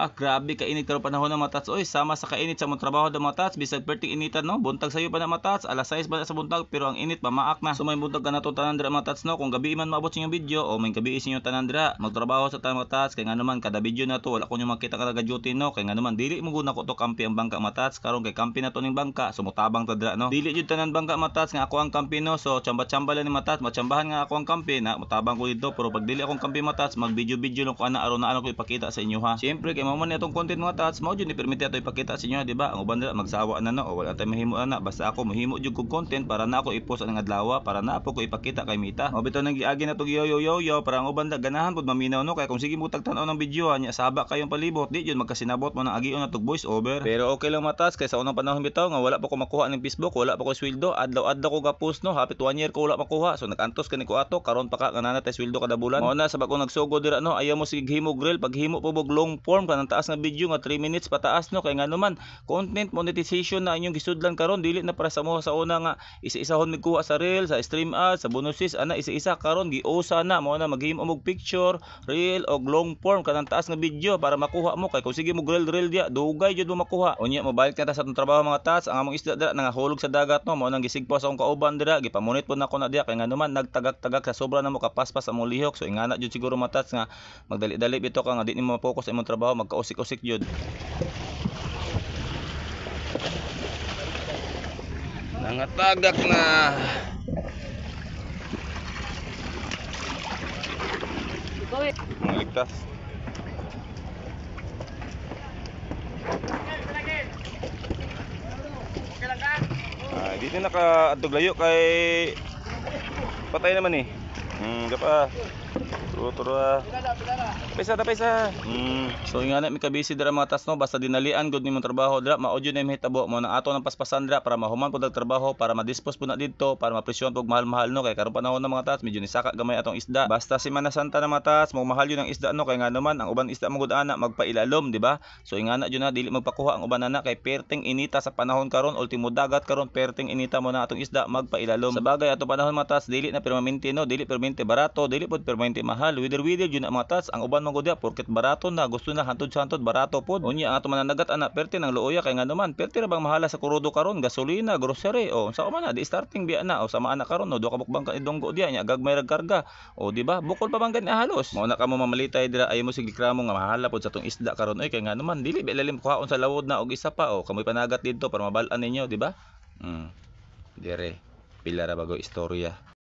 Mamaak, grabe kainit karon panahon ng mga tats oy, sama sa kainit sa mong trabaho da mga tats, bisag perting initan no, buntag sayo pa na mga tats, alas 6 pa na sa buntag pero ang init mamaak na. So may buntag ka na to tanan dira mga tats no, kung gabi man maabot sa inyong video o may gabi sa inyong tanan dira, magtrabaho sa tanan mga tats kay ngano man kada video na to wala ko nyo makita kada duty no, kay ngano man dili mo gud nako to kampi ang bangka mga tats, karon kay kampi na to ning bangka, so mutabang ta dira no. Dili jud tanan bangka mga tats nga ako ang kampi no, so chamba-chamba lang ni mga tats, matsambahan nga ako ang kampi na mutabang ko dito, pero pag dili akong kampi mga tats, mag video-video lang ko ana aron na ano ko ipakita sa inyo ha. Siyempre kay mao man ni atong content mga tats, mao jud ni permiti ato ipakita sa inyo, di ba? Ang uban dira magsawa na no, o wala tay mahimo ana, basta ako mahimo jud kog content para na ako i-post ang adlaw, para na po ko ipakita kay Mita. Mao bitaw nang giagi na to yo yo yo yo para ang uban da ganahan pud maminaw no, kay kung sige mo tagtan-aw ng video nya saba kayong palibot, di jud magkasinabot mo nang agion na tog voice over. Pero okay lang mga tats kay sa unang panahon bitaw nga wala pa ko makuha ning Facebook, wala pa ko sweldo, adlaw-adlaw ko ga-post no, hapit 1 year ko wala makuha. So nag-antos kani ko ato, karon pa ka nga naa tay sweldo kada bulan. Mao na sa bag-o nagsugod dira no, ayaw mo sige himo grill, pag himo po og long form kanang taas nga video nga 3 minutes pataas no, kay ngano man content monetization na inyong gisudlan karon, dili na para sa mo sa una nga isa-isahon migkuha sa reel, sa stream ads, sa bonuses ana isa-isa, karon giusa na. Mao na maghimo og picture, reel og long form kanang taas nga video para makuha mo, kay kung sige mo reel reel dia dugay jud mo makuha. Unya mobalik na ta sa atong trabaho mga tats, ang among isda dira nangahulog sa dagat no, mao nang gisigpo sa akong kauban dira, gipamunit po nako na diya kay ngano man nagtagak-tagak sa sobra na mo kapaspas among lihok. So ingana jud siguro mga tats nga magdali-dali bitaw ka nga di nimo ma-focus sa imong trabaho, magkausik-usik jud. Nangatagak na. Mga ligtas. Ah, di na nakaadtog layo kay patay naman eh. Gapa. Turo ah. Tapisa, tapisa. So nga na mi kabisi dira mga tas no, basta dinalian gud nimong trabaho dira, mao jud na mahitabo mo na ato ng paspasan dira para mahuman pud ang trabaho, para madispose pud na didto, para mapresyon pug mahal-mahal no, kay karon panahon ng mga tats medyo nisaka gamay atong isda. Basta Semana Santa na mga tats, mo mahal yun ang isda no, kay nga naman ang uban isda mo gud ana magpailalom, di ba? So ingana jud na dili magpakuha ang uban ana kay perting inita sa panahon karon, ultimo dagat karon perting inita mo na atong isda magpailalom. Sa bagay ato panahon mga tats dili na permanente no, dili permanente barato, dili pud permanente mahal. Wither-wither jud na mga tats, ang uban man gud porket barato na gusto na hantod sa hantod barato pod. Unya ang ato mananagat ana perti nang luoya kay ngano man perti ra bang mahala sa kurudo karon, gasolina, grocery, o unsa man na di starting biya na o sama ana karon no, duha ka bukbang ka idonggo diya nya gagmay rag karga. O di ba? Bukol pa bang gani halos. Mao na kamo mamalitay dira ayo mo sige kramo nga mahala pod sa atong isda karon oy kay ngano man dili ba ilalim kuhaon sa lawod na og isa pa o kamoy panagat didto para mabal-an ninyo, di ba? Dire pila ra bago istorya.